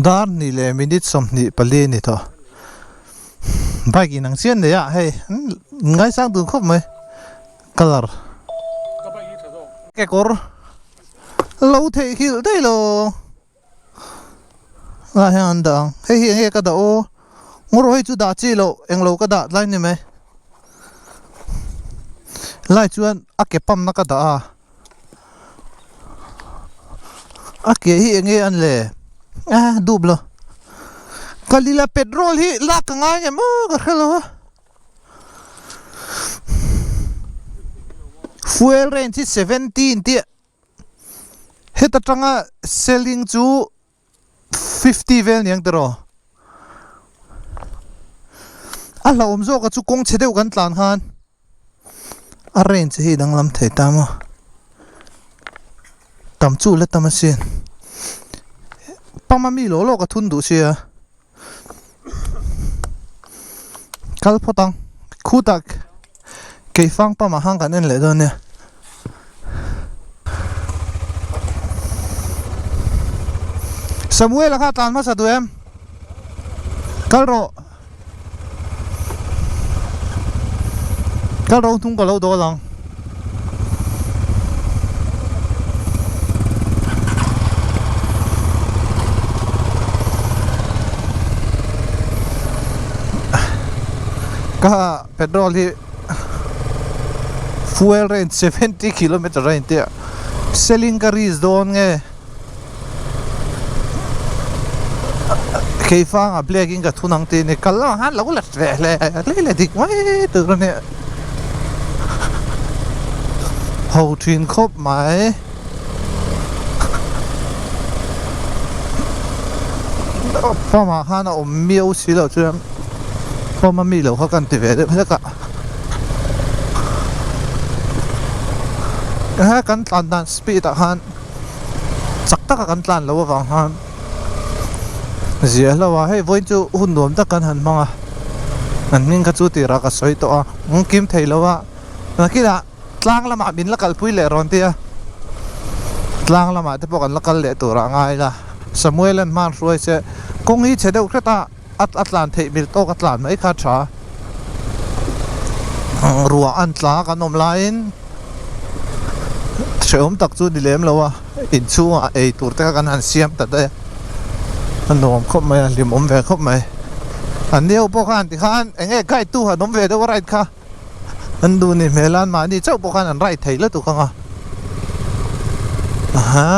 Dar hnih leh minute 24 a ni tawh. Bike in ang chian nei a hei an ngaisang dun khawp mai colour kekawr lo theihnghilh daih lo ah hian an dah ang hei hi enge ka dah aw ngaw hei chu dah chi loh englo ka dah tlai ni mai lai chuan a ke pump na ka dah a. A ke hi enge an le a dup lo kalila petrol hi lak ka ngai nge maw ka hre lo a fuel range hi 17 tih heta tanga selling chu 50 vel niang tiraw a hlauhawm zawk a chu kawng chhe deuh kan tlan khan a range hi danglam thei ta maw tam chu la tam asin pama mi lawh lawh ka thun duh sia kal phawt ang khutah keifang pamah khan kan en leh dawn nia. Samuel-a kha a tlan hmasa duh em? Kal rawh. Kal rawh hnung ka lo dawl ang. Ka petrol hi fuel range 70 kilometer a inti a selling ka risk dawn nge keifanga black in ka thun ang tih a ni kal lamah khan lo la ve hle hle leh dik mai tur a nia ho thin khawp mai pump ah khan a awm miau si loh chuan pump a mi lo kha kan ti ve deuh hlek a he kan tlan dan speed ah khan chak taka kan tlan loh avang khan ziah hlauh a hei vawiin chu hun nuam tak kan han hmang a an hming kha chu tirah ka sawi tawh a an kim thei lo a nakinah tlang lamah min la kalpui leh rawn tia tlang lamah te pawh kan la kal leh tur ah ngai ila Samuel an hman hruai che kawng hi chhe deuh hret a a tlan theih mil tawk a tlan mai kha tha ruah an tla kan awm laiin hrehawm tak chu ni lem lo a inchhungah ei tur te kha kan han siam ta daih a a nuam khawp mai a hlimawm ve khawp mai an neu pawh khan tikhan eng nge guide tu han awm ve deuh a ride kha an duh ni hmel a mahni chauh pawh khan an ride thei lutuk ang a aha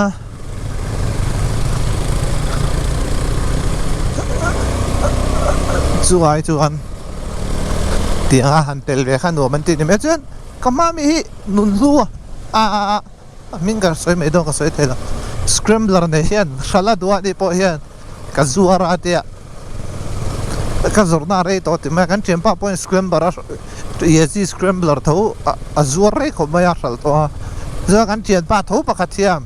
chuvai chuan tiang a han tel ve kha nuam an tih ni mai chuan ka hma mi hi nun hlu a a a a hming ka sawi mai dawn ka sawi thei lo scrambler nei hian hrala duah ni pawh hian ka zuar a tia ka zawrhna a rei tawh ti mai a kan thianpa pawhin scrambler a Yezdi scrambler tho a zuar rei khawp mai a hralh tawh a chuan kan thianpa tho pakhat hian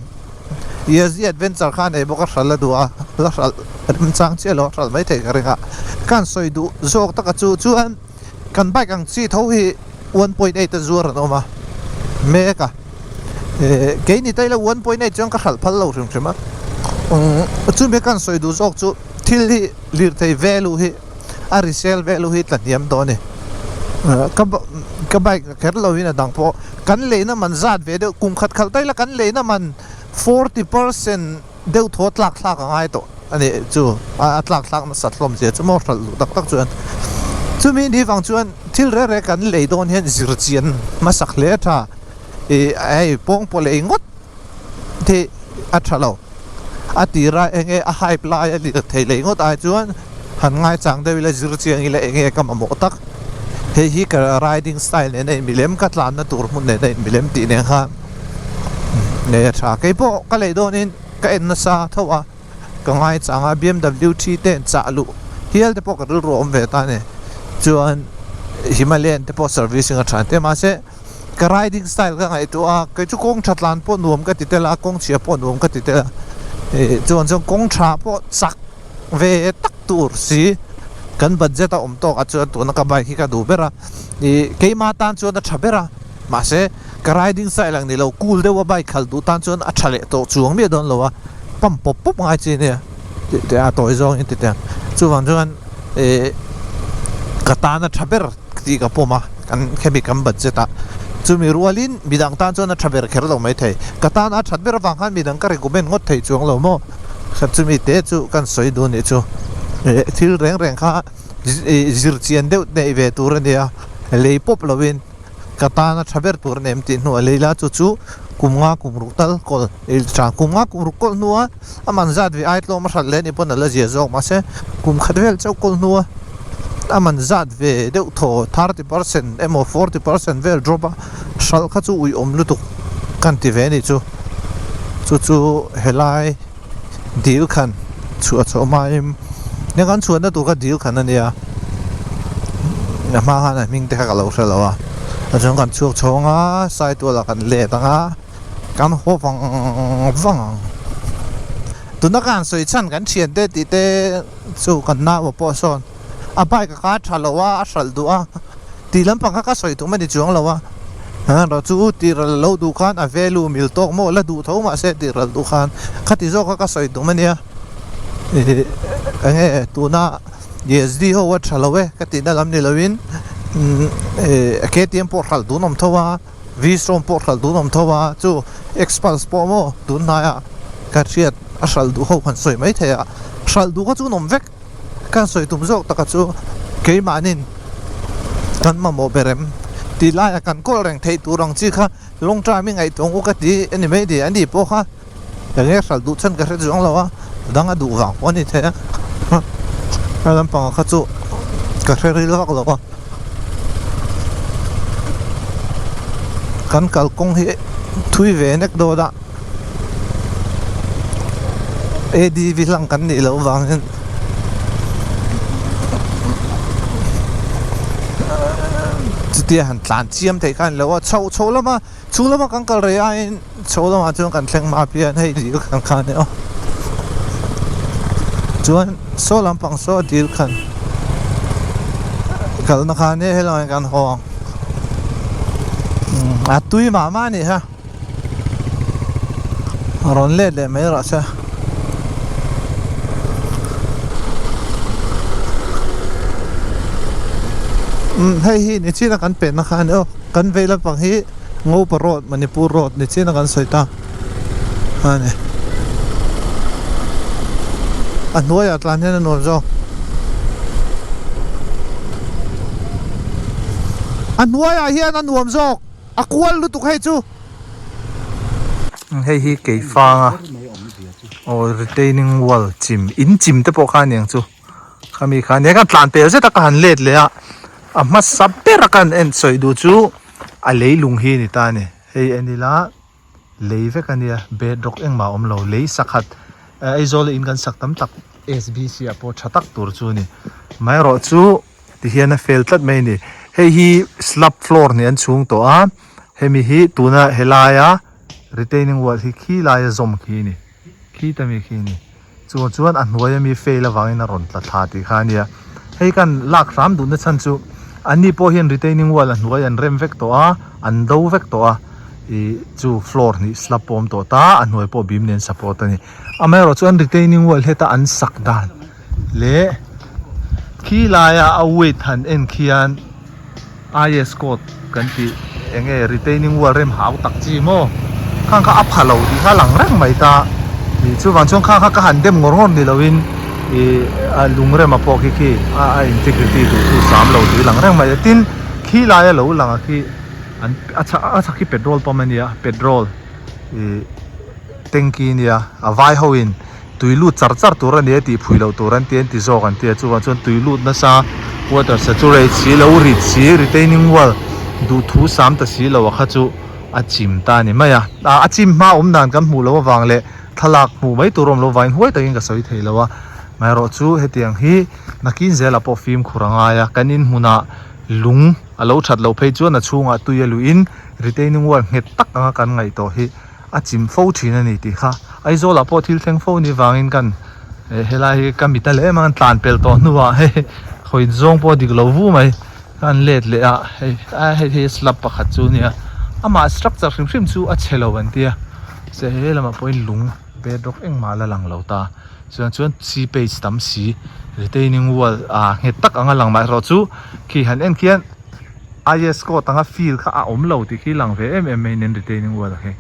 Yezdi adventure kha a nei bawk a hralh a duh a la hralh remchang chiah lo a hralh maithei ka ring a ka han sawi duh zawk taka chu chuan kan bike ang chi tho hi 1.8 a zuar an awm a mek a eh keini ta ila 1.8 chuan ka hralh phal lo hrim hrim a chumi ka han sawi duh zawk chu thil hi lirthei value hi a resale value hi tla hniam tawh a ni ka ka bike kher lo in a dang pawh kan leina man zat ve deuh kum khat khalh ta ila kan leina man 40% deuh thaw tlak thlak a ngai tawh a ni chu a tlak thlak nasat hlawm zia chu maw hralh duh tak tak chuan chumi ni vang chuan thil reng reng kan lei dawn hian zir chian hmasak hle a tha ih hei pawngpaw lei ngawt hi a tha lo a tira eng nge a hype lai a lir thei lei ngawt ai chuan han ngaichang deuh ila zir chiang ila eng nge ka mamawh tak hei hi ka riding style nen a inmilem ka tlanna tur hmun nen a inmilem tih nen khan. Nei a tha keipawh ka lei dawnin ka en nasa tho a ka ngai chang a BMW thi te an chah luh hial te pawh ka rilru a awm ve ta a ni chuan Himalayan te pawh servicing a tha te mahse ka riding style ka ngaihtuah a kei chu kawng tha tlan pawh nuam ka ti tel a kawng chhia pawh nuam ka ti tel a ih chuan chuan kawng tha pawh chak ve tak tur si kan budget a awm tawk ah chuan tuna ka bike hi ka duh ber a ih keima tan chuan a tha ber a mahse. Ka riding style ang ni lo, cool deuha bike khalh duh tan chuan a tha leh tawh chuang miah dawn lo a, pump pawp pawp ngai chi ania. Tih teh a tawi zawngin ti teh ang. Chuvang chuan eh ka tana tha ber tih ka pawm a, kan hemi kan budget ah. Chumi rualin midang tan chuan a tha ber kher lo maithei. Ka tana a that ber avang khan midang ka recommend ngawt thei chuang lo maw? Chumi te chu kan sawi duh anih chu. Eh thil reng reng kha zir chian deuh neih ve tur a nia, lei pawp lovin. Ka tana tha ber tur a ni em tih hnuah Leila chu chu kum nga kum ruk tal kawl ei tha kum nga kum ruk kawl hnua a man zat ve ai tlawm a hralh leh a nih pawn a la zia zawk mahse kum khat vel chauh kawl hnua a man zat ve deuh thaw 30% emaw 40% vel drop a hralh kha chu uiawm lutuk kan ti ve a nih chu chu chu helai. Dil khan chhuah chhoh hmain nia kan chhuahna tur kha dil khan a nia a hma khan a hming te kha ka lo hre lo a chuan kan chhuak chho ang a saitual ah kan let ang a kan haw vang vang ang tuna ka han sawi chhan kan thian te tih te chu kan nau ah pawh sawn a bike a kha tha lo a a hralh duh a tih lampang kha ka sawi tum a ni chuang lo a erawh chu tih ral lo duh khan a value mil tawk maw la duh tho mahse tih ral duh khan khati zawk kha ka sawi tum a nia ih eng nge tuna D_S_D ho a tha lo e ka tihna lam ni lovin ih K_T_M pawh hralh dun awm tho a V-Strom pawh hralh dun awm tho a chu Xpulse pawh maw tun hnaiah ka hriat a hralh duh ho han sawi maithei a hralh duh kha chu an awm vek. Kan sawi tum zawk taka chu keimahnin kan mamawh ber em tih laiah kan kawl reng theih tur ang chi kha long term i ngaihtuah ang u ka ti a ni mai ni. Ani pawh kha ka nge hralh duh chhan ka hre chuang lo a, dang a duh vang pawh a ni thei a, a lampangah kha chu ka hre ril vak lo a. Kan kalkawng hi thui ve nek dawn a. ADV hlang kan nih loh vangin chutia han tlan chiam theih kha a ni lo a chho chho lama chhung lama kan kal rei aiin chho lamah chuan kan thleng hma phian hei dil khan kha a ni aw chuan saw lampang saw dil khan kalna kha a nia helaiah hian kan haw ang a tui mah mah a nih kha. A rawn let leh mai rawh se. Umm hei hi nichina kan penna kha a ni aw kan vei lampang hi Ngopa road Manipur road nichina kan sawi ta a ni. A hnuaiah tlan hian a nuam zawk. A hnuaiah hian a nuam zawk. A kual lutuk hei chu. Hei hi keifanga aw retaining wall chim in chim te pawh kha a niang chu khami kha nia kan tlan pel zet a ka han let leh a a hmasa ber a kan en sawi duh chu a leilung hi a ni ta a ni hei en ila lei vek a nia bedrock engmah a awm lo lei sakhat Aizawl a in kan sak tam tak S_B_C ah pawh tha tak tur chu a ni amaherawhchu. Ti hian a fel tlat mai a ni. Hei hi slab floor nih an chhung tawh a, hemi hi tuna helaia retaining wall hi khi laia zawm khi a ni, khi ta mi khi a ni. Chuvang chuan a hnuaia mi fail avangin a rawn tla thla tih kha a nia. Hei kan lak hram duhna chhan chu anni pawh hian retaining wall a hnuai an rem vek tawh a, an do vek tawh a, ih chu floor hnih slab pawh a awm tawh ta, a hnuai pawh bim nen support a ni. Amaherawhchu an retaining wall heta an sak dan. Leh khi laia a weight han en khian IS code kan tih eng nge retaining wall rem hau tak chi maw khang kha a pha lo tih kha a lang reng mai ta ih chuvang chuan khang kha ka han dem ngawr ngawr ni loin ih a lung rema pawh khi khi a integrity duh chu sam lo tih a lang reng mai a tin khi laia lo lang a khi an a chhak a chhak hi petrol pump a nia petrol ih tanky a nia a vai ho in. Tui lut char char tur a ni a tih phui loh tur an ti an ti zawk an ti a chuvang chuan tui lut nasa water saturate si lo rit si retaining wall duhthu sam ta si lo a kha chu a chim ta a ni mai a a chim hma awm dan kan hmuh loh avang leh thlalak hmuh mai tur awm loh avangin huai takin ka sawi thei lo a amaherawh chu hetiang hi nakin zelah pawh fimkhur a ngai a kan inhmunah lung a lo that loh phei chuan a chhungah tui a luhin retaining wall nghet tak anga kan ngaih tawh hi. a chim fo thin a ni tih kha Aizawl ah pawh thil thleng fo ni vangin kan eh helai hi ka mit a leh em a kan tlan pel tawh hnuah hei hawi zawng pawh a dik lo vu mai kan let leh a hei a hei hi slab pakhat chu a nia amah structure hrim hrim chu a chhe lo an tia se he lamah pawhin lung bedrock engmah la lang lo ta. Chuan chuan seepage tam si retaining wall ah nghet tak anga lang mah erawh chu khi han en khian IS code anga fill kha a awm lo tih khi lang ve em em mai nen retaining wall ang hi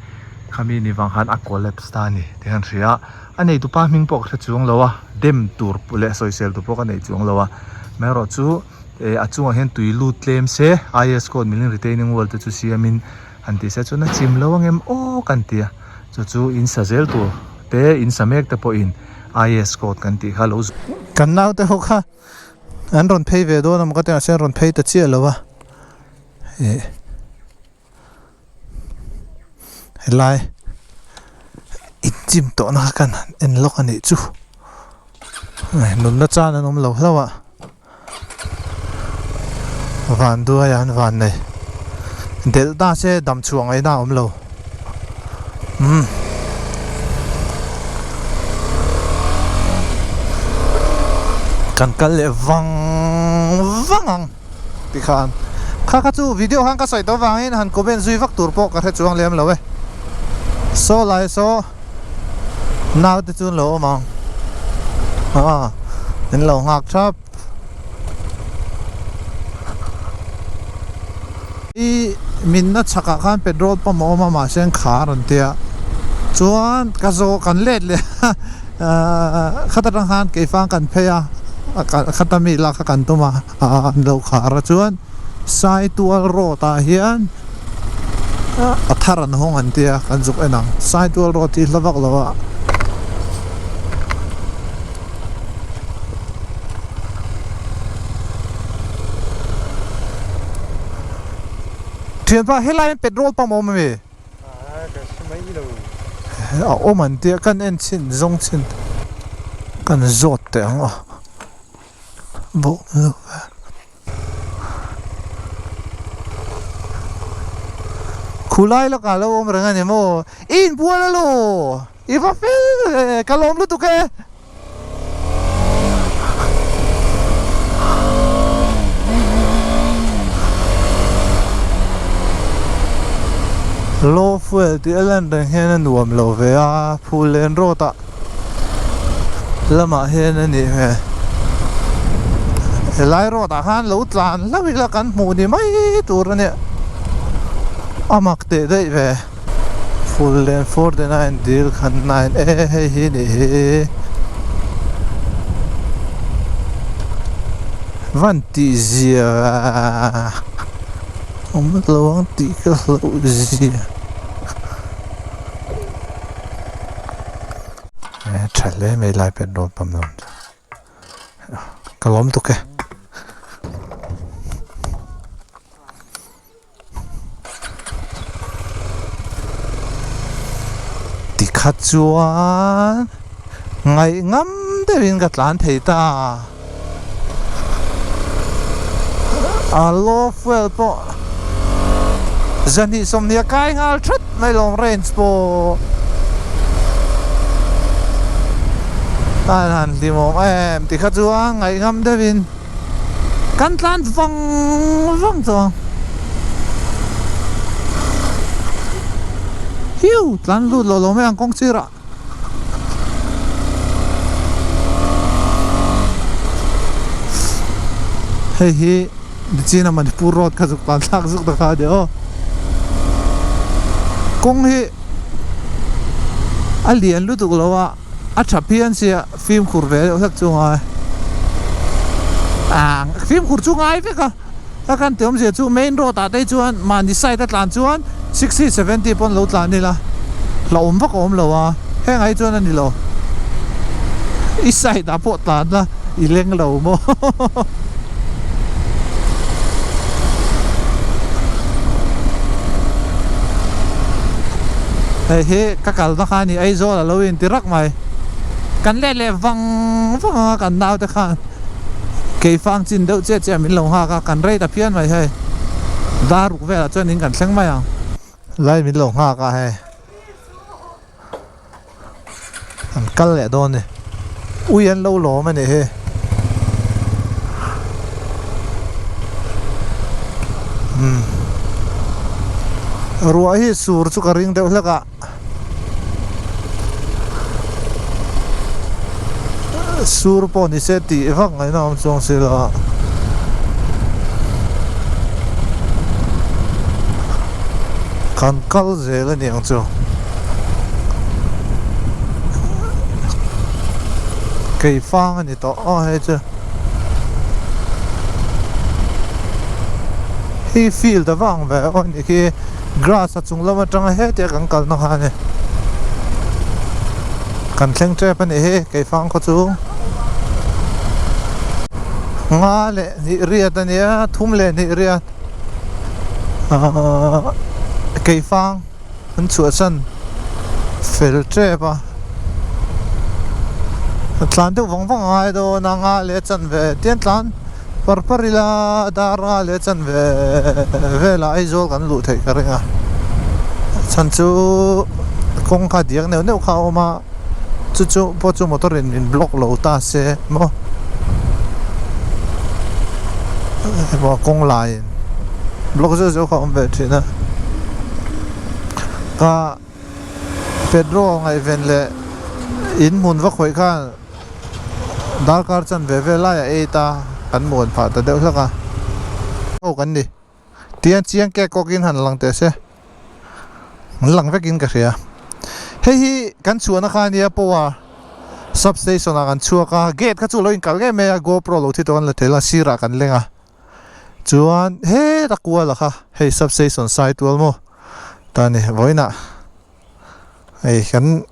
khami ni vang khan a collapse ta a ni tih an hria a a neitu pa hming pawh ka hre chuang lo a dem tur leh sawisel tur pawh ka nei chuang lo a amaherawh chu eh a chungah hian tui lut tlem se IS code milin retaining wall te chu siamin han tih se chuan a chim lo angem aw kan ti a chu chu in sa zel tur te in sa mek te pawhin IS code kan tih kha lo Kan naute ho kha an rawn phei ve dawn a maw ka ti mahse an rawn phei ta chiah lo a ih helai inchim tawhna kha kan han en lawk a nih chu nunna chan an awm lo hlauh a van duai an van nei delh ta se dam chhuah ngaihna a awm lo umm. Kan kal leh vang vang ang tikhan kha kha chu video khan ka sawi tawh avangin han comment zui vak tur pawh ka hre chuang lem lo e saw lai saw naute chu an lo awm ang ah an lo nghak thap I minna chhakah khan petrol pump a awm a mahse an khar an tia chuan ka zawh kan let leh a ahh khata tang khan keifang kan phei a khata mi lak kha kan tum a an lo khar a chuan Saitual road ah hian a thar an hawng an tia kan zuk en ang Saitual road hi hla vak lo a. Thianpa helai hian petrol pump a awm ami? A awm an tia kan en chhin zawng chhin kan zawt teh ang aw bawk luh a. Khulai lakah lo awm reng a ni maw? I inbual alo! I va fel ve! Ka lawm lutuk e! Low fuel tih a lan reng hian a nuam lo ve a, Phullen road ah lamah hian a nih hmel. Helai road ah khan lo tlan hlauh ila kan hmuh ni mai tur a nia, a mak teh daih ve. Phullen 49 dil khan 9 e hei hi nih hi van tih zia awm lo ang tih ka hlauh zia e tha hle mai lai petrol pump lam chu ka lawm tuk e. Tikhat chuan ngaih ngam deuhin ka tlan thei ta a low fuel pawh zahnih sawmhnih a kai nghal that mai lawm range pawh a han hlimawm em tikhat chuan ngaih ngam deuhin. Kan tlan vang vang chuang hiu tlan lut lo lo mai ang kawng sirah. Hei hi Nichina Manipur road kha zuk tlan thlak zuk ta kha a ni aw. Kawng hi a lian lutuk lo a. A tha phian sia fimkhur ve deuh hlek chu ngai ah fimkhur chu ngai vek a ka kan tih awmzia chu main road ah te chuan mahni side a tlan chuan sixty seventy pawn lo tlan ila hlauhawm vak a awm lo a heng ai chuan a ni lo i side ah pawh tlan la i leng lo maw. Hei hi ka kalna kha a ni Aizawl a lo inti rak mai kan let leh vang vang anga kan naute khan keifang chin deuh chiah chiah min lo nghak a kan rei ta phian mai hei dar ruk velah chuan in kan thleng mai ang lai min lo nghak a hei. An kal leh dawn a ni. Ui an lo lawm a nih hi. Umm. Ruah hi sur chu ka ring deuh hlek a. Sur pawh ni se tih vak ngaihna awm chuang si lo a. Kan kal zel a ni ang chu. Keifang a ni tawh aw hei chu. Hei field a vang ve aw ni khi grass a chung lam atanga hetia kan kalna kha a ni. Kan thleng tep a nih hi Keifang khaw chu. Nga leh hnih riat a nia thum leh hnih riat ahh Keifang an chhuahsan fel tep a tlan deuh vang vang a ngai dawn a nga leh chanve tian tlan par par ila dar nga leh chanve velah Aizawl kan luh theih ka ring a chhan chu kawng kha diak neuh neuh kha a awm a chu chu pawh chu motor in min block lo ta se maw emaw kawng laiin block zeuh zeuh kha a awm ve thin a ka petrol ngaihven leh in hmun va khawih khan. Darkar chanve vel laiah ei ta kan muan phah ta deuh hlak a. Ho kan ni. Tiang chiang kek kawkin han lang teh se. An lang vekin ka hria. Hei hi kan chhuahna kha ania power sub station ah kan chhuak a, gate kha chu lo inkal ngei mai a, GoPro lo thi tawh an la thei lo a, sirah kan leng a. Chuan heta kuala kha hei sub station sai tual maw ta ni vawiinah hei kan.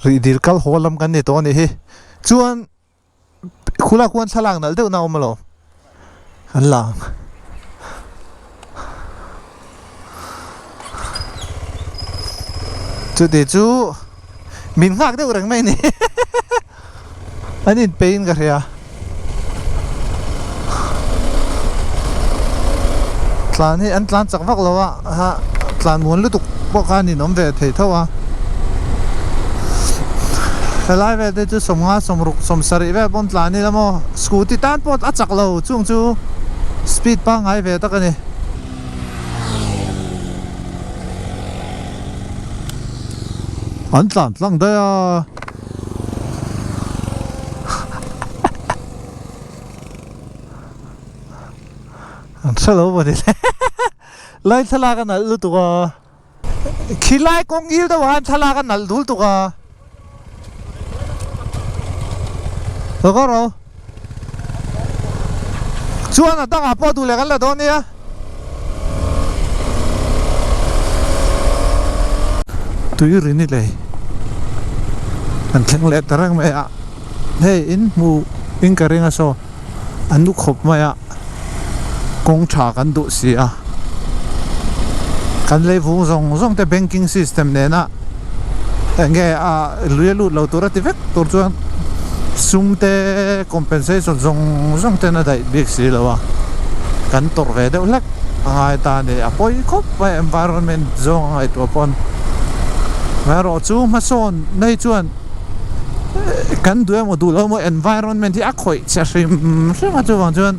Rih dil kal haw lam kan ni tawh a nih hi. Chuan khulak khuan thlalak nalh deuh na a awm alawm. Kan la ang. Chuti chu min nghak deuh reng mai a ni. An inpeiin ka hria. Tlan hi an tlan chak vak lo a, ha tlan muan lutuk pawh kha an inawm ve thei tho a. Helai vel te chu sawmnga sawmruk sawmsarih vel pawh an tlan ila maw scooty tan pawh a chak lo chung chu speed pangngai ve tak a ni. An tlan tlang daih a. An hre lo maw ni le lai thlalak a nalh lutuk a khilai kawng il deuh ah khan thlalak a nalh dul tuk a ka ro chuan a dangah pawh duh leh kan la dawn nia. Tui ri ni lei kan thleng leh ta reng mai a hei in hmu in ka ring a saw an nu khawp mai a kawng tha kan duh si a kan lei vung zawng zawng te banking system nena eng nge a lui a lut lo tur a ti vek tur chuan sum te compensation zawng zawng ten a daih bik si lo a kan tawrh ve deuh hlek a ngai ta a ni a pawi khawp mai environment zawng a ngaihtuah pawn amaherawh chu hmasawn nei chuan kan duh emaw duh lo emaw environment hi a khawih che hrim hrim a chuvang chuan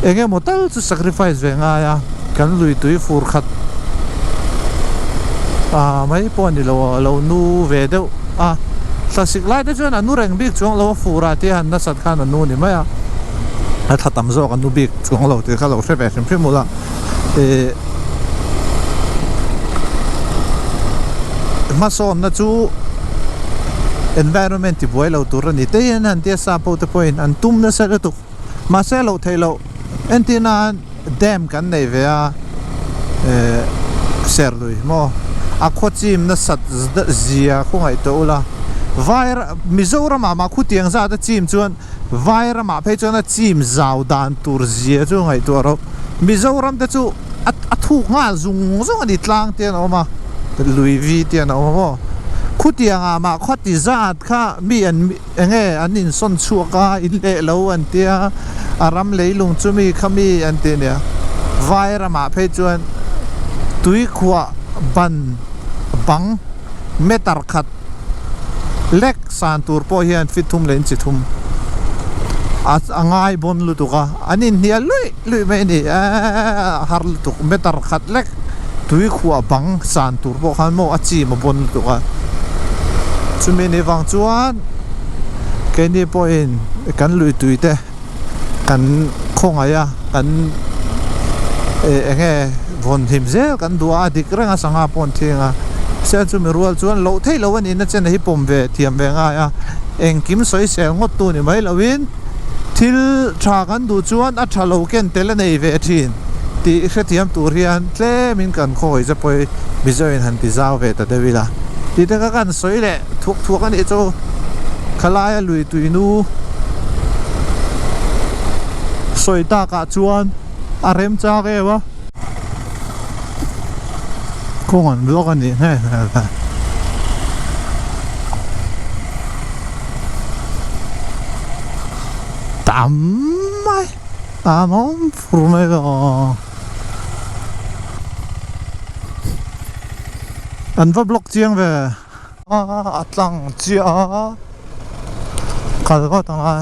eng emaw tal chu sacrifice ve ngai a kan lui tui fur khat ah mai pawh a ni lo a lo nu ve deuh a thlasik lai te chuan a nu reng bik chuang lo a fur ah te han nasat khan a nu ni mai a a thla tam zawk a nu bik chuang lo tih kha lo hre ve hrim hrim ula eh hmasawnna chu environment tibuai lo tur a ni te hian an tia sap ho te pawhin an tum nasa lutuk. Mahse loh theih loh entir nan dam kan nei ve a eh Serlui maw a khaw chim nasat zia khaw ngaihtuah ula vai Mizoram ah mah khutiang zat a chim chuan vai ramah phei chuan a chim zau dan tur zia chu ngaihtuah rawh Mizoram te chu a thuk nghal zung zung a ni tlang te an awm a lui vi te an awm a maw khutiang ah mah khawti zat kha mi an Enge an insawn chhuak a, in leh lo an tia, a ram leilung chu mi kha mi an ti nia. Vai ramah phei chuan tuikhuah ban bang meter khat lek san tur pawh hian feet thum leh inchi thum a ngai bawn lutuk a, an inhnial luih luih mai a ni a har lutuk meter khat lek tuikhuah bang san tur pawh khan maw a chim a bawn lutuk a chumi ni vang chuan. Keini pawhin kan lui tui te kan khawngaih a, kan eng nge vawn hlim zel kan duh a, a dik reng a sangha pawh an thing a. Mahse chumi rual chuan loh theih loh a nihna chen hi pawm ve thiam ve ngai a, engkim sawisel ngawt tu ni mai loin thil tha kan duh chuan a tha lo ken tel a nei ve thin tih hrethiam tur hian tlemin kan khawi che pawi Mizoin han ti zau ve ta deuh ila tih te kha kan sawi leh thuak thuak a nih chu khalaia lui tuinu sawi takah chuan a rem chak em a. Kawng an block a nih hmel hmel ta. Tam mai an awm fur mai lo. An va block chiang ve. A tlang chiah a kal vat ang a.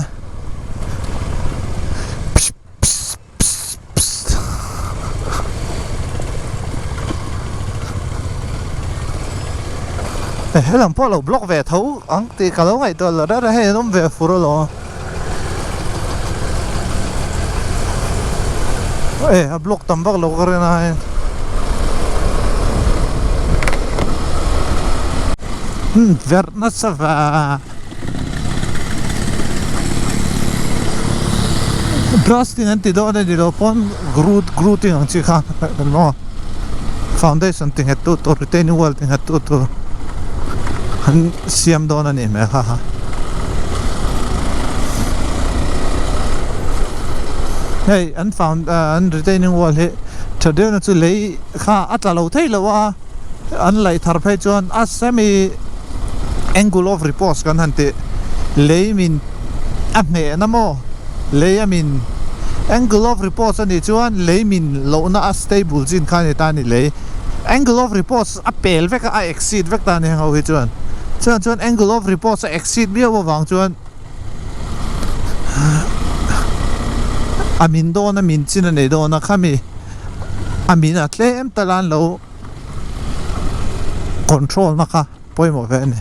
Helam pawh lo block ve tho ang tih ka lo ngaihtuah lo reng reng hei an awm ve fur alawm e a block tam vak lo ka rin a hei verh nasa va. Blasting an ti dawn a ni lo pawn groot grooting ang chi kha maw foundation ti nghet tu tur retaining wall ti nghet tu tur an siam dawn a nih hmel kha kha hei an found an retaining wall hi tha deuh na chu lei kha a tla lo thei lo a. An laih thar phei chuan a semi angle of repose kan han tih lei min a hnehna maw lei a min angle of repose a nih chuan lei min lohna a stable chin kha a ni ta a ni lei angle of repose a pel vek a a exceed vek ta a ni heng ho hi chuan chuan chuan angle of repose a exceed miau avang chuan a min dawn a min chin a nei dawn a khami a min a tlem tal a an lo control na kha pawimawh ve a ni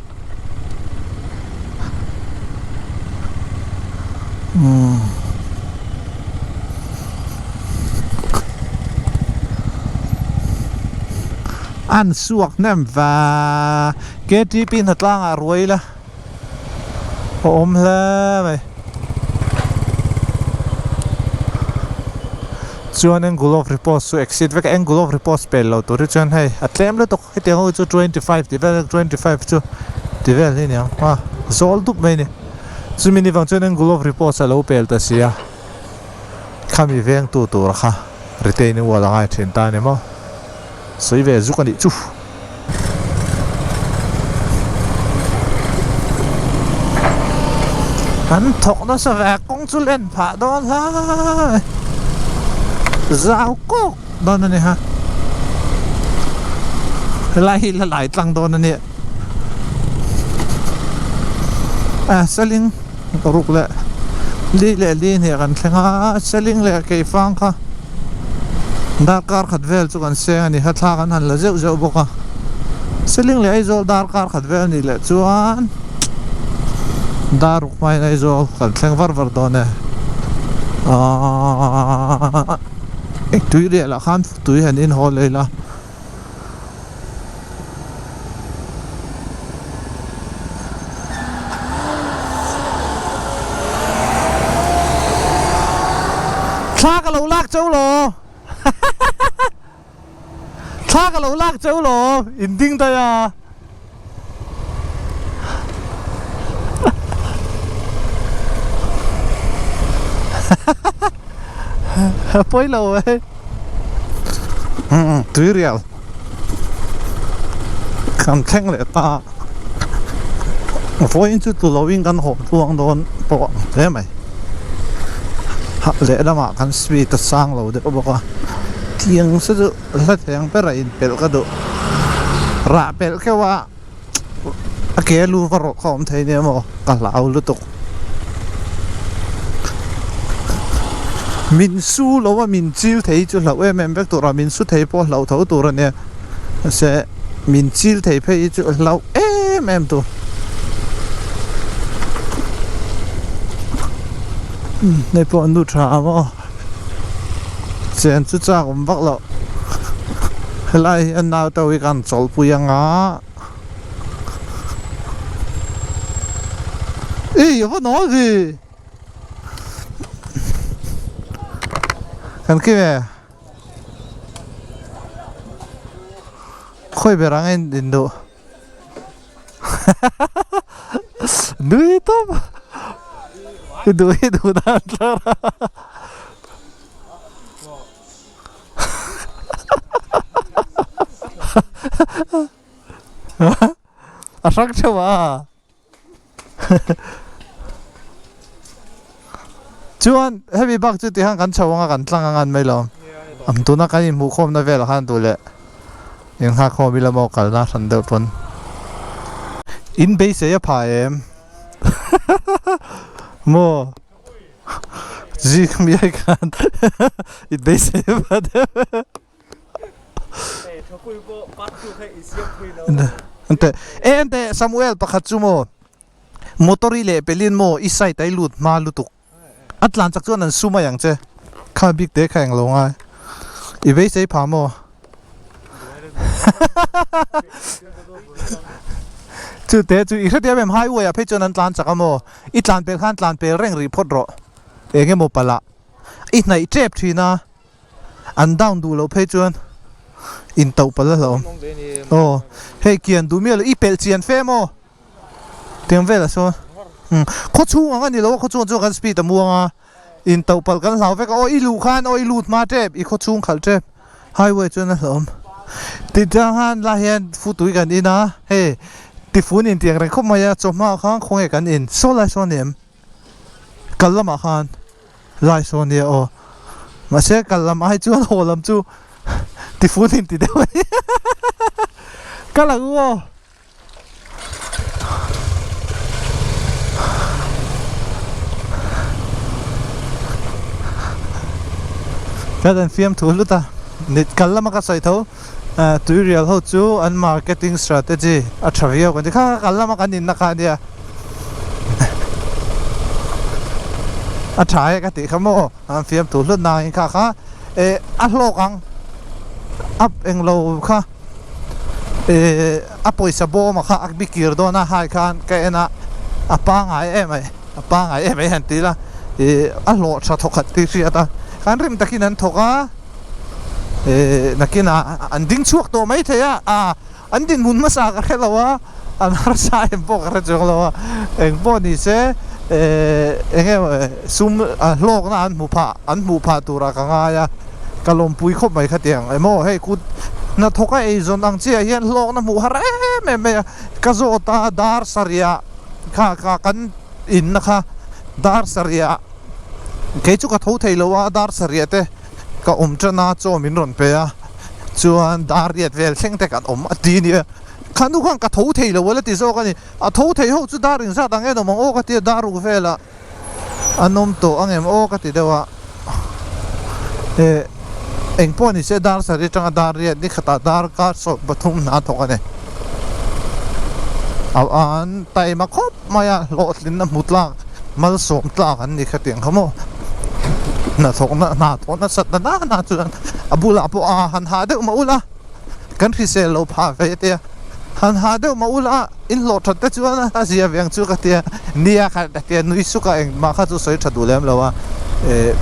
umm an suak hnem va K T P hnatlangah ruai ila. A awm hle mai. Chuan angle of repose chu exit vek a, angle of repose pel lo tur hi chuan hei a tlem lutuk hetiang ho chu 25 tih vel 25 chu ti vel hi aniang a zawl dup mai a ni. Chumi ni vang chuan angle of repose a lo pel ta si a, khami vengtu tur kha retaining wall a ngai thin ta a ni maw. Sawi ve zuk a nih chu. Kan thawk nasa ve kawng chu len phah dawn hlai zau kawk dawn a ni ha helai hi la lai tlang dawn a ni a seling ruk leh li leh li hnih kan thleng a seling leh keifang kha. Darkar khat vel chu kan seng a ni kha thla kan han la zeuh zeuh bawk a Seling leh Aizawl darkar khat vel a nih leh chuan dar ruk hmain Aizawl kan thleng var var dawn e aaa tui riah lah khan tui han inhaw leh ila. Thla ka lo lak cheu lo Thla ka lo lak cheu lo in ding daih a. Pawi lo e. Tui rial kan thleng leh ta vawiin chu tlu loin kan haw tluang dawn pawh ang hle mai hah lehlamah kan speed a sang lo deuh bawk a tiang se chu hla theng ber a inpelh ka duh rah pelh keuh a a ke lu va rawh kha awm thei nia maw ka hlau lutuk min su lo a min chil thei chu hlauh em em vek tur a min su thei pawh hlauh tho tur a nia mahse min chil thei phei hi chu hlauh em em tur. Hei pawh nu tha maw chen chu chak awm vak loh helai hi a naute hi kan chawlhpui anga ih a va nawl ve kan kim e. Khawi ber ang in in duh nui tawp i duh i duh dan tlar a a hrang theuh a. Chuan hemi bak chu tikhan kan chho anga kan tlang anga an mai lo. Tuna kan inhmuh khawmna velah khan duh leh inghak khawm ila maw kalna hran deuh pawn. In beisei a pha em? Maw? Zing miai khan in beisei a pha deuh e. Ente Samuel pakhat chu maw motor i leh pelin maw i side a i lut hma lutuk a tlan chak chuan an su mai ang che kha bik te kha englo ngai i beisei pha maw chu te chu i hrethiam em highway ah phei chuan an tlan chak a maw i tlan pel khan tlan pel reng rih phawt rawh eng emaw palh ah i hnaih tep thin a. An down duh loh phei chuan in toh palh a hlauhawm. Aw hei kian duh miah lo i pelh chian fe maw tiang velah sawn umm khaw chhung ang a ni lo a khaw chhung ah chuan kan speed a muang a in toh palh kan hlau vek a aw i luh khan aw i lut hma tep i khaw chhung khalh tep highway chuan a hlauhawm tichuan khan lai hian futui kan in a hei tifun in tiang reng khawp mai a chawhma khan khawnge kan in saw lai sawn a ni em kal lamah khan. Lai sawn nia aw. Mahse kal lam ai chuan haw lam chu tifun in ti deuh a ni. Kal ang u aw. Ka dan fiam thu hlut a. Nit kal lama ka sawi tho. Tuirial ho chu an marketing strategy a tha viau kan ti. Kha kha kal lama kan inna kha ania. A tha e ka tih kha maw an fiam tur hlut nangin kha kha eh a hlawk ang up englo kha eh a pawisa bawm a kha a bikir dawn a hai khan ka en a a pangai em mai a pangai em mai han ti ila eh a hlawh tha thawkhat tih hriat a kan rim takin an thawk a eh nakinah an ding chhuak tawh maithei a ah. An dinhmun hmasa ka hre lo a, an harsa em pawh ka hre chuang lo a, eng pawh ni se eh eng nge sum hlawkna an hmu phah an hmuh phah turah ka ngai a, ka lawmpui khawp mai khatiang emaw hei kut hnathawk a eizawn ang chiah hian hlawkna hmuh har em em mai a, ka zawt a dar sarih kha kha kan inna kha dar sarih kei chu ka tho thei lo a dar sarih te ka awm tan a chaw min rawn pe a. Chuan dar riat vel thleng te kan awm a ti nia. Kha nu khan ka tho thei lo a la ti zawk a ni. A tho thei ho chu dar inzat ang en awm ang aw ka ti a, dar ruk velah an awm tawh ang em aw ka ti deuh a. Eh eng pawh ni se dar sarih atanga dar riat ni khatah dar kar sawm pathum hna thawk a ni. A an taima khawp mai a, hlawhtlinna hmu tlak malsawm tlak an ni khatiang kha maw. Hnathawkna hna thawh nasat na na chuan a bulah pawh a han ha deuh mah ula kan hrisel lo phah ve te a han ha deuh mah ula in hlawh that te chuan a zia ve ang chu ka tia nia kha ka tia nui suk a engmah kha chu sawi tha duh lem lo a eh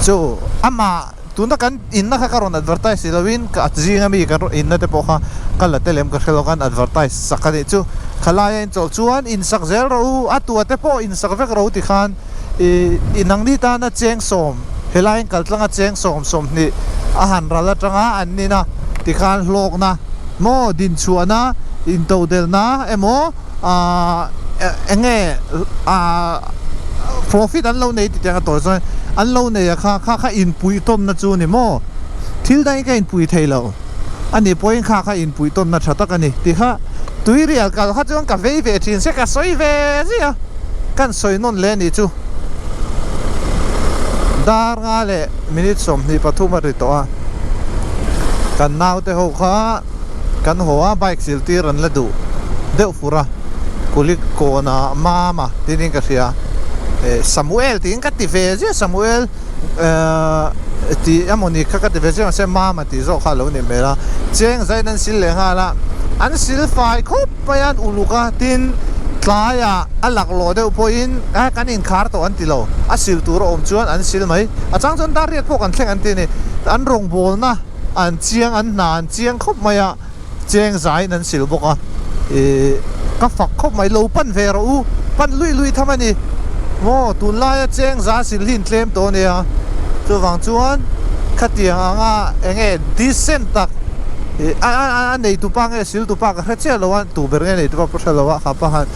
chu amah tuna kan inna kha ka rawn advertise si loin ka zinga mi ka inna te pawh kha ka la tel em ka hre lo khan advertise sak a nih chu khalaia inchawlh chuan insak zel rawh u a tua te pawh insak vek rawh u tikhan ih inangni tana cheng sawm helai in kal tlanga cheng sawm sawmhnih a han ral atanga an nina tikhan hlawkna maw dinchhuahna intodelhna emaw ahh enge ahh profit an lo nei tih tiang a tawi chuan an lo nei a kha kha kha inpuih tawnna chu ni maw thil dangin ka inpui thei lo a nih pawhin kha kha inpuih tawnna tha tak a ni tih kha tuirial kal kha chuan ka vei ve thin se ka sawi ve zia kan sawi nawn leh a nih chu dar nga leh minute 23 a ri tawh a kan naute ho kha. Kan haw a bike zirtir an la duh deuh fur a. Kulikawn-ah Mama tiin ka hria eh Samuel tiin ka ti ve ziah Samuel eh tih emawni kha ka ti ve ziah mahse Mama tih zawk kha a lo nih hmel a cheng zaiin an sil leh nghal a an sil fai khawp mai a an uluk a tin tlaiah a laklawh deuh pawhin eh kan inkhar tawh an ti lo a sil tur a awm chuan an sil mai a chang chuan dar riat pawh kan thleng an ti a ni an rawngbawlna an chiang an hna an chiang khawp mai a. Cheng zaiin an sil bawk a, ih ka fak khawp mai, lo pan ve rawh u, pan luih luih tham a ni maw, tunlaia cheng za sil hi in tlem tawh a nia, chuvang chuan khatiang anga eng nge decent tak ih a a a neitupa nge siltupa ka hre chiah lo a, tu ber nge neitupa pawh hre lo a, kha pa khan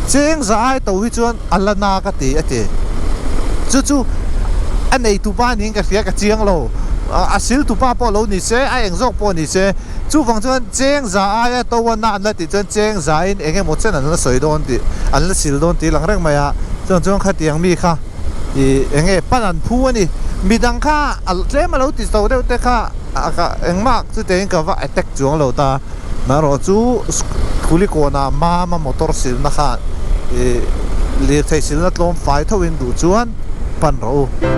cheng za ai to hi chuan a la na ka ti a ti, chu chu a neitupa niin ka hria ka chiang lo, a siltupa pawh lo ni se a eng zawk pawh ni se. Chuvang chuan cheng za aia to a na an la tih chuan cheng za in eng emaw chen an la sawi dawn tih an la sil dawn tih lang reng mai a, chuan chuan khatiang mi kha ih eng nge pan an phu a ni. Midang kha a tlem a lo ti to deuh te kha a ka engmah chutiangin ka va attack chuang lo ta. Marawh chu Kulikawnah Mama motor silna khan ih lirthei silna tlawm fai tho in duh chuan pan rawh u.